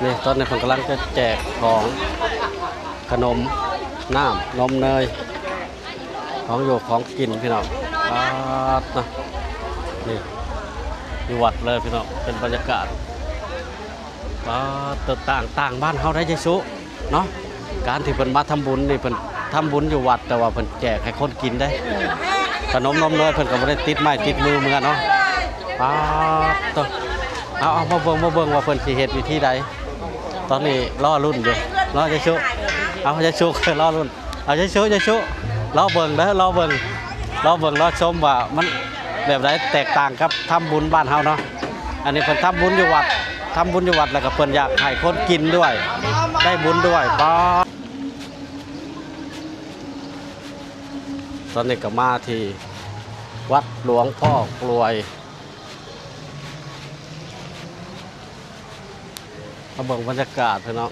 ນີ້ ຕອນນີ້ເພິ່ນກຳລັງຈະແຈກຂອງ ຂະໜົມ ນ້ຳ ນົມເນີຍ ຂອງຢູ່ຂອງກິນພີ່ນ້ອງ. ປາດເນາະ ນີ້ຢູ່ວັດເລີຍພີ່ນ້ອງ ເປັນບັນຍາກາດ. ປາດ ຕ່າງ ຕ່າງບ້ານເຮົາໄດ໋ ເຢຊູເນາະ. ການທີ່ເພິ່ນມາທຳບຸນນີ້ ເພິ່ນທຳບຸນຢູ່ວັດ ແຕ່ວ່າເພິ່ນແຈກໃຫ້ຄົນກິນໄດ໋. ເອີ ຂະໜົມນົມເນີຍ ເພິ່ນກໍບໍ່ໄດ້ຕິດໄມ້ຕິດມືເມືອເນາະ. ປາດໂທ້ ເອົາ ເອົາ ມາເບິ່ງ ມາເບິ່ງວ່າເພິ່ນຊິເຮັດວິທີໃດ. ຕອນນີ້ລໍລຸ້ນຢູ່ເນາະ ເຢຊູ. ເອົາ ເຢຊູ ລໍລຸ້ນ. ເອົາ ເຢຊູ ເຢຊູ ລໍເບິ່ງເດີ ລໍເບິ່ງ ລໍເບິ່ງ ລໍຊົມວ່າມັນແບບໃດ ແຕກຕ່າງກັບທຳບຸນບ້ານເຮົາເນາະ. ອັນນີ້ເພິ່ນທຳບຸນຢູ່ວັດ ທຳບຸນຢູ່ວັດ ແລ້ວກໍເພິ່ນຢາກໃຫ້ຄົນກິນດ້ວຍ ໄດ້ບຸນດ້ວຍ. ປາດ ຕອນນີ້ກໍມາທີ່ວັດຫຼວງພໍ່ກລວຍ ມາເບິ່ງບັນຍາກາດພີ່ນ້ອງ.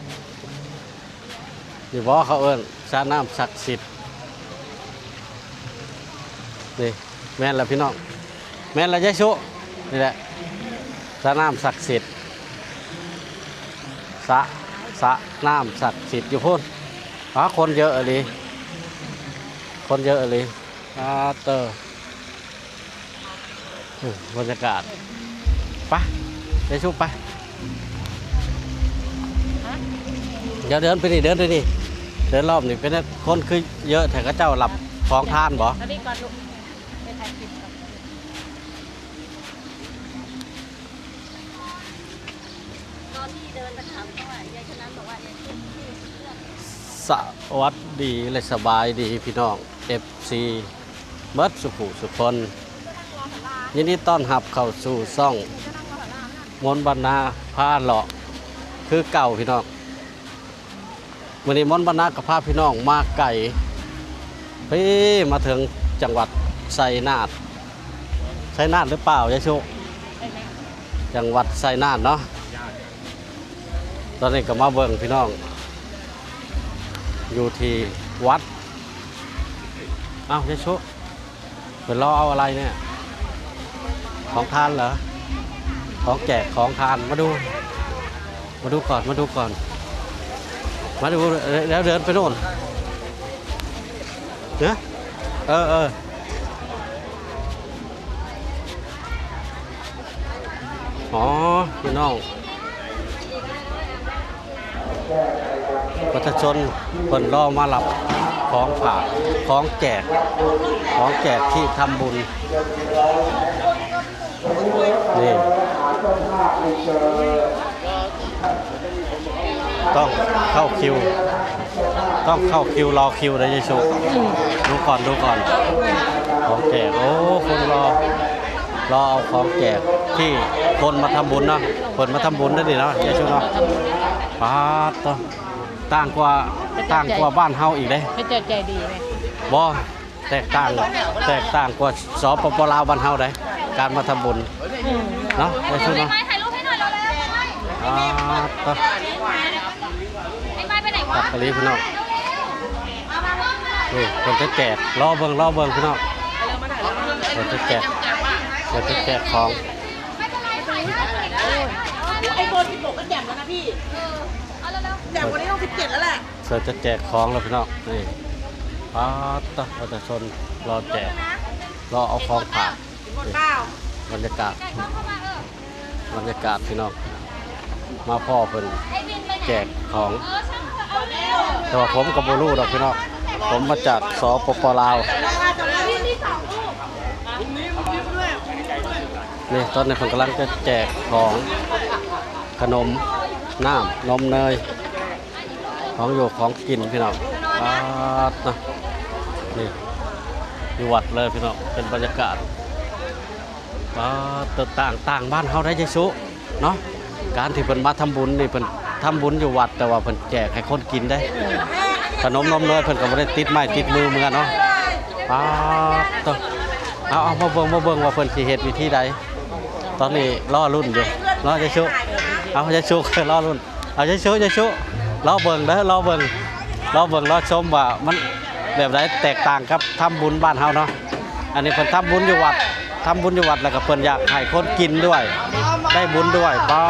ນີ້ບໍ່ ເຂົາເອີ້ນສະນ້ຳສັກສິດ. ນີ້ແມ່ນແລ້ວພີ່ນ້ອງ ແມ່ນແລ້ວ ເຢຊູ. ນີ້ແຫຼະ ສະນ້ຳສັກສິດ ສະ ສະນ້ຳສັກສິດຢູ່ພຸ້ນ. ອ້າ ຄົນເຍີະອີ່ຫຼີ ຄົນເຍີະອີ່ຫຼີ. ອາເຕີ ອືມ ບັນຍາກາດ ໄປ ເຢຊູ ໄປ. ດຽວເດີນໄປນີ້ ເດີນໄປນີ້ ເດີນລອບນີ້ ເປັນຄົນຄືເຍີະແທ້ ເຂົາເຈົ້າຮັບຂອງທານບໍ່? ອັນນີ້ກ່ອນລູກ ໄປຖ່າຍຄລິບກ່ອນ. ຕອນທີ່ເດີນໄປຖາມເຂົາວ່າ ຍາຍຊະນັນບອກວ່າ ຍາຍ ສະຫວັດດີ ແລະ ສະບາຍດີພີ່ນ້ອງ ເອັຟຊີ ເບິດສຸຜູ້ສຸຄົນ. ຍິນດີຕ້ອນຮັບເຂົ້າສູ່ຊ່ອງມົນບັນນາພາເລາະຄືເກົ່າພີ່ນ້ອງ. ມື້ນີ້ມົນບັນນາກໍພາພີ່ນ້ອງມາໄກ ພີ້ ມາເຖິງຈັງຫວັດໄຊນາດ ໄຊນາດຫຼືເປົ່າ ຍາຍສຸ? ໄຊນາດ ຈັງຫວັດໄຊນາດເນາະ. ຕອນນີ້ກໍມາເບິ່ງພີ່ນ້ອງ ຢູ່ທີ່ວັດ. ອ້າວ ຍາຍສຸ ເພິ່ນລໍເອົາອະໄລເນຍ? ຂອງທານເຫຼື? ຂອງແຈກຂອງທານ. ມາດູ ມາດູກ່ອນ ມາດູກ່ອນ ມາດູ ແລ້ວເດີນໄປໂນ່ນ. ເນາະ ເອີ ເອີ. ອໍ ພີ່ນ້ອງ ປະຊາຊົນເພິ່ນລໍມາຮັບຂອງຝາກ ຂອງແຈກ ຂອງແຈກທີ່ທຳບຸນ. ນີ້ ຕ້ອງເຂົ້າຄິວ ຕ້ອງເຂົ້າຄິວ ລໍຄິວໄດ້ ເຢຊູ. ອືມ ດູກ່ອນ ດູກ່ອນ ຂອງແຈກ. ໂອ້ ຄົນລໍ ລໍເອົາຂອງແຈກທີ່ຄົນມາທຳບຸນເນາະ. ເພິ່ນມາທຳບຸນໄດ້ນີ້ເນາະ ເຢຊູເນາະ. ປາດໂທ້ ຕ່າງກວ່າ ຕ່າງກວ່າບ້ານເຮົາອີກເດ້. ເຂົາເຈົ້າໃຈດີເດ້. ບໍ່ ແຕກຕ່າງ ແຕກຕ່າງກວ່າ ສປປ ລາວ ບ້ານເຮົາໄດ໋ ການມາທຳບຸນ. ອືມ ເນາະ ໄປຊຸມເນາະ. ຖ່າຍຮູບໃຫ້ໜ່ອຍເລັວໆ. ອ່າ ໄອ້ໄມ້ໄປໄຫນວະ? ຄັກອີ່ຫຼີພີ່ນ້ອງ. ນີ້ເພິ່ນຈະແຈກ ລໍເບິ່ງ ລໍເບິ່ງພີ່ນ້ອງ. ເພິ່ນຈະແຈກ ເພິ່ນຈະແຈກຂອງ. ໄອ້ເບີສິບຫົກກໍແຈ່ມແລ້ວນະພີ່. ເອີ ເອົາເລັວໆ ແຈ່ມກວ່ານີ້ຕ້ອງສິບເຈັດແລ້ວແຫຼະ. ເພິ່ນຈະແຈກຂອງແລ້ວພີ່ນ້ອງ. ນີ້ ປາດໂທ້ ປະຊາຊົນລໍແຈກ ລໍເອົາຂອງຝາກ. ນີ້ບັນຍາກາດ ບັນຍາກາດພີ່ນ້ອງ ມາພໍ້ເພິ່ນແຈກຂອງ. ແຕ່ວ່າຜົມກໍບໍ່ຮູ້ດອກພີ່ນ້ອງ ຜົມມາຈາກ ສປປ ລາວ. ນີ້ຕອນນີ້ເພິ່ນກຳລັງຈະແຈກຂອງ ຂະໜົມ ນ້ຳ ນົມເນີຍ ຂອງຢູ່ຂອງກິນພີ່ນ້ອງ. ປາດເນາະ ນີ້ຢູ່ວັດເລີຍພີ່ນ້ອງ ເປັນບັນຍາກາດ. ປາດໂທ້ ຕ່າງ ຕ່າງບ້ານເຮົາໄດ໋ ເຢຊູເນາະ. ການທີ່ເພິ່ນມາທຳບຸນນີ້ ເພິ່ນທຳບຸນຢູ່ວັດ ແຕ່ວ່າເພິ່ນແຈກໃຫ້ຄົນກິນໄດ໋. ຂະໜົມນົມເນີຍ ເພິ່ນກໍບໍ່ໄດ້ຕິດໄມ້ຕິດມືເມືອເນາະ. ປາດໂທ້ ເອົາ ເອົາ ມາເບິ່ງ ມາເບິ່ງວ່າເພິ່ນຊິເຮັດວິທີໃດ. ຕອນນີ້ລໍລຸ້ນຢູ່ເນາະ ເຢຊູ. ເອົາ ເຢຊູ ລໍລຸ້ນ. ເອົາ ເຢຊູ ເຢຊູ ລໍເບິ່ງເດີ ລໍເບິ່ງ ລໍເບິ່ງ ລໍຊົມວ່າມັນແບບໃດ ແຕກຕ່າງກັບທຳບຸນບ້ານເຮົາເນາະ. ອັນນີ້ເພິ່ນທຳບຸນຢູ່ວັດ ທຳບຸນຢູ່ວັດ ແລ້ວກໍເພິ່ນຢາກໃຫ້ຄົນກິນດ້ວຍ ໄດ້ບຸນດ້ວຍ. ປາ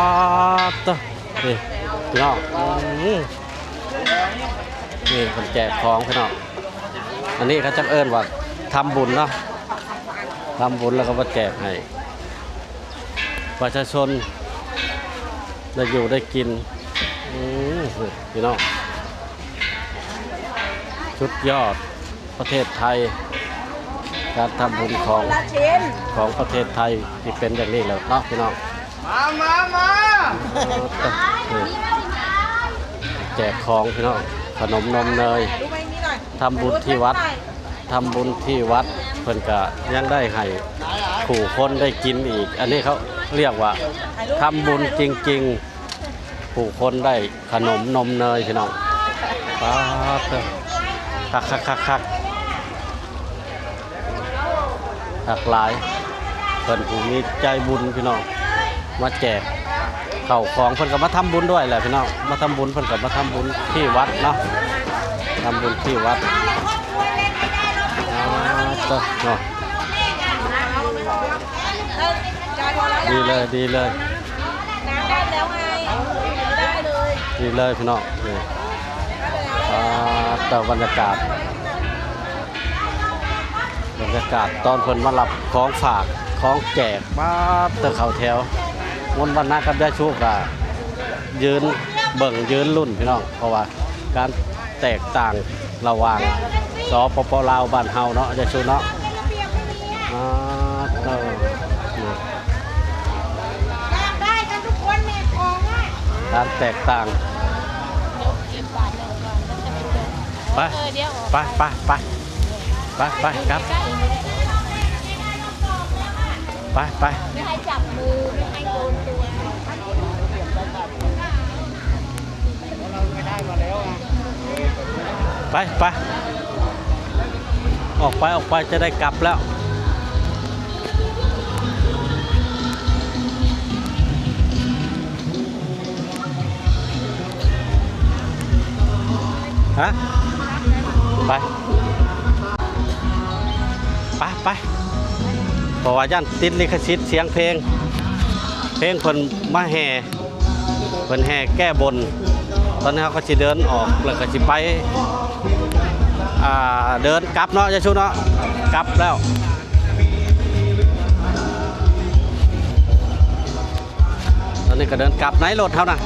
ດໂທ້ ນີ້ ພີ່ນ້ອງ ອືມ ນີ້ເພິ່ນແຈກຂອງພີ່ນ້ອງ ອັນນີ້ເຂົາເຈົ້າເອີ້ນວ່າທຳບຸນເນາະ ທຳບຸນແລ້ວກໍມາແຈກໃຫ້ປະຊາຊົນໄດ້ຢູ່ໄດ້ກິນ ອືມ ພີ່ນ້ອງ ສຸດຍອດ ປະເທດໄທ ການທຳບຸນຂອງ ຄົນລະຊິ້ນ ຂອງປະເທດໄທທີ່ເປັນຢ່າງນີ້ແຫຼະເນາະພີ່ນ້ອງ ມາ ມາ ມາ ແຈກຂອງພີ່ນ້ອງ ຂະໜົມນົມເນີຍ ທຳບຸນທີ່ວັດ ທຳບຸນທີ່ວັດ ເພິ່ນກະຍັງໄດ້ໃຫ້ຜູ້ຄົນໄດ້ກິນອີກ ອັນນີ້ເຂົາລຽກວ່າທຳບຸນຈິງໆ ຜູ້ຄົນໄດ້ຂະໜົມນົມເນີຍພີ່ນ້ອງ ປາດເທີ ຄັກໆໆໆ ຄັກຫຼາຍ ເພິ່ນຜູ້ມີໃຈບຸນພີ່ນ້ອງ ມາແຈກເຂົ້າຂອງ ເພິ່ນກໍມາທຳບຸນດ້ວຍແຫຼະພີ່ນ້ອງ ມາທຳບຸນ ເພິ່ນກໍມາທຳບຸນທີ່ວັດເນາະ ທຳບຸນທີ່ວັດ ປາດເທີເນາະ ດີເລີຍ ດີເລີຍ ນ້ຳໄດ້ແລ້ວໄງ ໄດ້ເລີຍ ນີ້ເລີຍພີ່ນ້ອງ ນີ້ ອ່າ ແຕ່ບັນຍາກາດ ບັນຍາກາດຕອນເພິ່ນມາຮັບຂອງຝາກ ຂອງແຈກ ປາດເທີ ເຂົ້າແຖວ ມົນວັນນາກັບຍາຍຊູກະຢືນເບິ່ງ ຢືນລຸ້ນພີ່ນ້ອງ ເພາະວ່າການແຕກຕ່າງ ລະຫວ່າງ ສປປ ລາວ ບ້ານເຮົາເນາະ ຍາຍຊູເນາະ ອ່າ ເອີ ນີ້ ຢາກໄດ້ກັນທຸກຄົນແມ່ຂອງອະ ການແຕກຕ່າງ ໄປ ເອີ ດຽວ ໄປ ໄປ ໄປ ໄປ ໄປ ກັບ ໃກ້ໆ ໄປ ໄປ ໄປ ໄປ ໄປ ອອກໄປ ອອກໄປ ຈະໄດ້ກັບແລ້ວ ຮະ ໄປ ໄປ ໄປ ເພາະວ່າຢ້ານຕິດລິຂະສິດສຽງເພງ ເພງເພິ່ນມາແຫ່ ເພິ່ນແຫ່ແກ້ບົນ ຕອນນີ້ເຮົາກໍຊິເດີນອອກ ແລ້ວກໍຊິໄປ ອ່າ ເດີນກັບເນາະ ຍາຍຊູເນາະ ກັບແລ້ວ ຕອນນີ້ກໍເດີນກັບໃນລົດເຮົານະ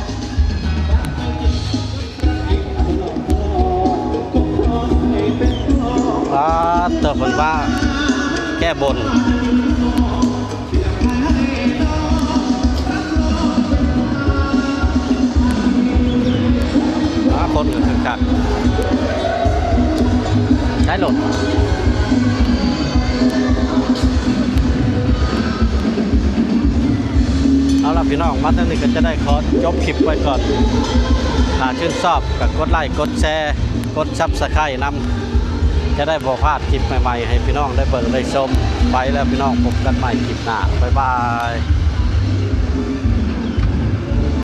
ປາດເຕີ ເພິ່ນວ່າແກ້ບົນ ປາດ ຄົນກໍຄັກໆ ໃຊ້ລົດ ເອົາລະພີ່ນ້ອງ ມາເທື່ອນີ້ກໍຈະໄດ້ຂໍຈົບຄລິບໄວ້ກ່ອນ ຖ້າຊື່ນຊອບກໍກົດໄລ້ ກົດແຊ ກົດ Subscribe ນຳ ຈະໄດ້ບໍ່ພາດຄລິບໃໝ່ໆ ໃຫ້ພີ່ນ້ອງໄດ້ເບິ່ງໄດ້ຊົມ ໄປແລ້ວພີ່ນ້ອງ ພົບກັນໃໝ່ຄລິບໜ້າ ບາຍບາຍ.